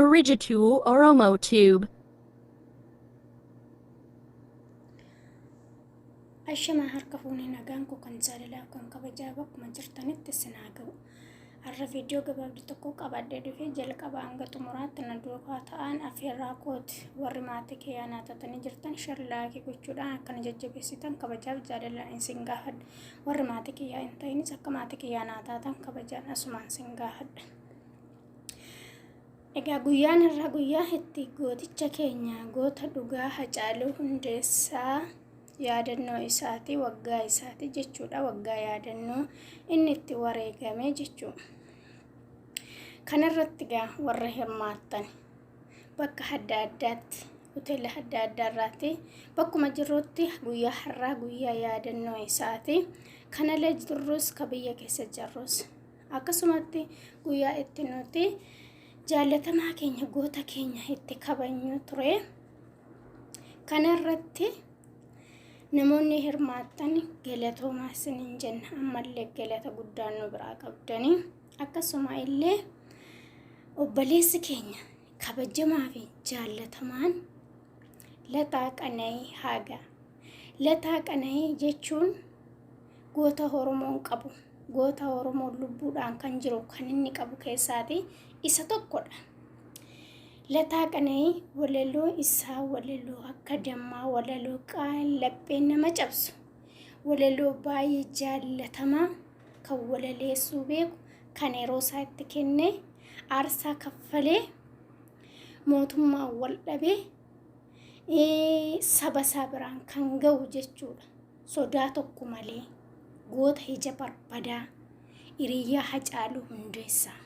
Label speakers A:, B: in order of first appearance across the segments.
A: Marigitul Oromo Tube.
B: Ashamaa harka fuunee nagaan koo kan jaalalaaf kan kabajaa bakkuma jirtanitti isin haa ga'u. Har'a viidiyoo gabaabduu tokko qabadhee dhufee jalqaba hanga xumuraatti na duukaa ta'an afeerraa kooti. Warri maatii kiyyaa naa taatanii jirtan shar laayikii gochuudhaan akka na jajjabeessitan kabajaaf jaalalaan isin gaafadha. Warri maatii kiyyaa hin ta'inis akka maatii kiyyaa naa taatan kabajaan asumaan isin gaafadha. Egaa guyyaan har'aa guyyaa itti gooticha keenya goota dhugaa Hacaaluu Hundeessaa yaadannoo isaati waggaa isaati jechuudha waggaa yaadannoo inni itti wareegame jechuu kanarratti gaa warra hirmaattan bakka adda addaatti hoteela adda addaa irraatti bakkuma jirrutti guyyaa har'aa guyyaa yaadannoo isaati kanalee jirrus ka biyya keessa jirrus Akkasumatti guyyaa itti nuti jaallatamaa keenya goota keenya itti kabajnu ture. Kana irratti namoonni hirmaattan galatoomaa isiniin jenna. Ammallee galata guddaa nu biraa qabdanii. Akkasuma illee obboleessi keenya kabajamaa fi jaallatamaan Lataa Qana'ii Haagaa. Lataa Qana'ii jechuun goota Oromoon qabu, goota Oromoon lubbuudhaan kan jiru kan inni qabu keessaati isa tokkodha. Lataa Qana'ii walaloo isaa walaloo akka dammaa walaloo laphee nama cabsu walaloo baay'ee jaallatamaa kan walaleessuu beeku kan yeroo isaa itti kennee aarsaa kaffalee mootummaan wal dhabee saba isaa biraan kan ga'u jechuudha. Sodaa tokko malee goota ija barbadaa hiriyyaa Hacaaluu Hundeessaa.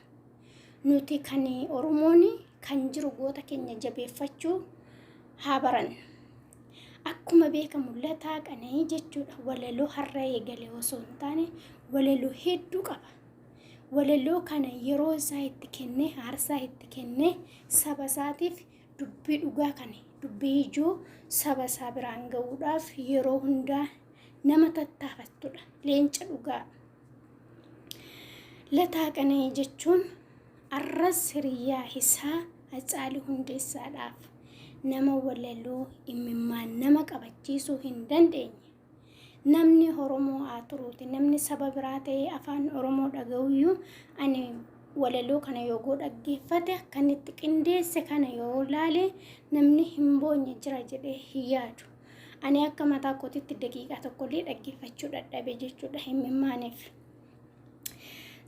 B: Nuti kan Oromoon kan jiru goota keenya jabeeffachuu haa barannu. Akkuma beekamu Lataa Qana'ii jechuudha walaloo har'a eegale osoo hin taane walaloo hedduu qaba. Walaloo kana yeroo isaa itti kennee aarsaa itti kennee saba isaatiif dubbii dhugaa kana dubbii ijoo saba isaa biraan ga'uudhaaf yeroo hundaa nama tattaafattudha. Leenca dhugaa. Lataa Qana'ii jechuun arras hiriyyaa isaa Hacaaluu Hundeessaadhaaf nama walaloo imimmaan nama qabachiisuu hin dandeenye. Namni Oromoo haa turuuti namni saba biraa ta'ee afaan Oromoo dhaga'uyyuu ani walaloo kana yoogoo dhaggeeffate akka inni itti qindeesse kana yoo laale namni hin boonye jira jedhee hin yaadu. Ani akka mataa kootitti daqiiqaa tokkollee dhaggeeffachuu dadhabe jechuudha himimmaaniif.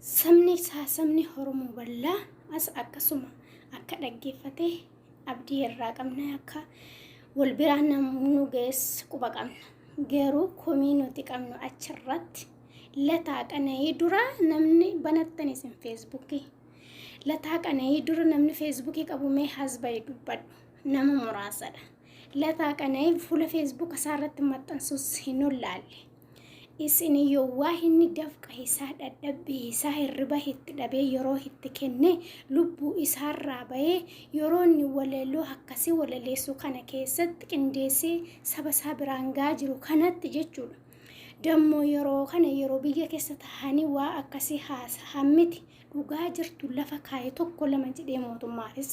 B: Sabni isaa sabni Oromoo bal'aa as akkasuma akka dhaggeeffate abdii irraa qabna akka wal biraan nu ga'es quba qabna. Garuu komii nuti qabnu achirratti Lataa Qana'ii dura namni banattan isin feesbuukii. Lataa Qana'ii dura namni feesbuukii qabu mee hasba'e dubbadhu nama muraasadha. Lataa Qana'ii fuula feesbuuka isaa irratti maxxansus hin ollaalle. Isin yowwaa inni dafqa isaa dhadhabbii isaa hirriba itti dhabee yeroo itti kenne lubbuu isaarraa bahee yeroo inni walaloo akkasii walaleessu kana keessatti qindeessee saba isaa biraan gahaa jiru kanatti jechuudha. Dammoo yeroo kana yeroo biyya keessa taa'anii waa akkasii haasahan miti. Dhugaa jirtu lafa kaa'e tokko lama jedhee mootummaafis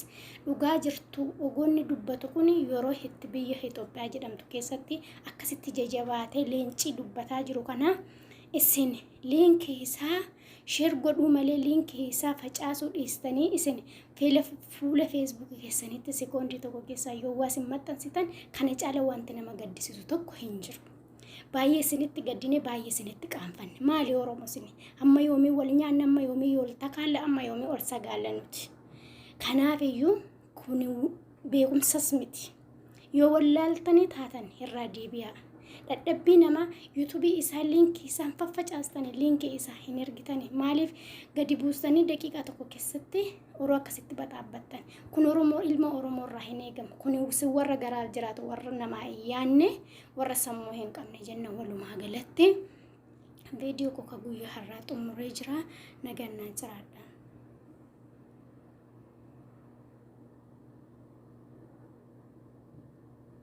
B: dhugaa jirtu ogoonni dubbatu kun yeroo itti biyya Itoophiyaa jedhamtu keessatti akkasitti jajabaatee leencii dubbataa jiru kana isin liinkii isaa sheer godhuu malee liinkii isaa facaasuu dhiistanii isin fuula feesbuukii keessanitti sekoondii tokko keessaa yoo waa isin maxxansitan kana caala wanti nama gaddisiisu tokko hin jiru. Baay'ee isinitti gaddine baay'ee isinitti qaanfanne. Maali Oromo isin amma yoomii wal nyaanna amma yoomii ol takaalla amma yoomii ol sagaalla nuti. Kanaaf iyyuu kun beekumsas miti. Yoo wallaaltanii taatan irraa deebi'aa. Dhadhabbii namaa yuutuubii isaa liinkii isaan faffacaastanii liinkii isaa hin ergitanii maaliif gadi buustanii daqiiqaa tokko keessatti Oroo akkasitti baxaabbattan. Kun Oromoo ilma Oromoo irraa hin eegamu. Kun isin warra garaaf jiraatu warra namaa hin yaanne warra sammuu hin qabne jenna walumaa galatti. Viidiyoo koo ka guyyaa har'aa xumuree jira. Nagaan naa jiraadha.